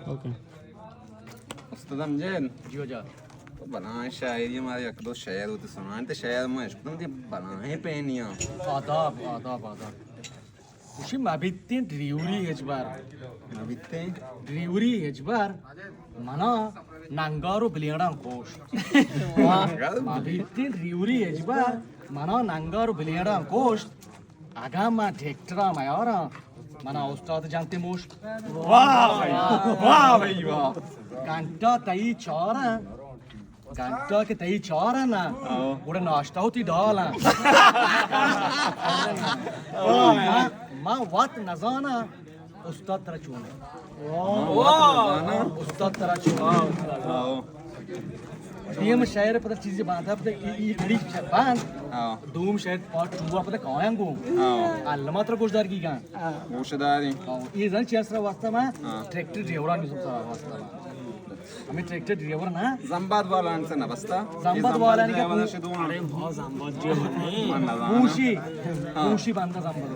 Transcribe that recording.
اوکے۔ استاد امجد۔ جی واجہ۔ تو بلاہیں شاعری، مارا یک دو شعر ہوتے سنائیں، تو شعر میں عشق تم دی بلاہیں پہنیاں۔ آداب، آداب، آداب۔ خوشی مبیتیں ڈریوری ہچبر۔ مبیتیں؟ ڈریوری ہچبر۔ منا ننگار و بلیڑاں کوشت۔ واہ۔ مبیتیں ڈریوری ہچبر۔ منا ننگار و بلیڑاں کوشت۔ اگاں من ٹریکٹر ءَ میاراں، منا استاد جنت موشت۔ واہ بھائی، واہ بھائی، واہ۔ گھنٹہ تئی چار ایں، گھنٹہ کہ تئی چار ایں نا، ہاں۔ گڑا ناشتہ ہوتی ڈال ایں۔ واہ۔ من، من وت نزاناں، استاد ترا چون ایں؟ واہ۔ استاد ترا چون ایں؟ ہاں۔ دیم شعر پدا چیزی باندا پدا ای، ای گڑی بند۔ ہاں۔ دوم شعر پارٹ ٹو پدا کایاں گو۔ ہاں۔ الما ترا گوشدار کی گان۔ گوشداری۔ ہاں، یہ زن چیز را واسطہ میں ہاں۔ ٹریکٹر ڈرائیور نہیں سب سارا واسطہ میں۔ ہمیں ٹریکٹر ڈرائیور نا۔ زمباد والا ان سے نہ بستا۔ زمباد والا نہیں کہ ڈرائیور پوش-، سے دو۔ ارے ہاں، زمباد ڈرائیور نہیں۔ من نہ زاناں۔ پوشی، ہاں۔ پوشی بندہ زمباد۔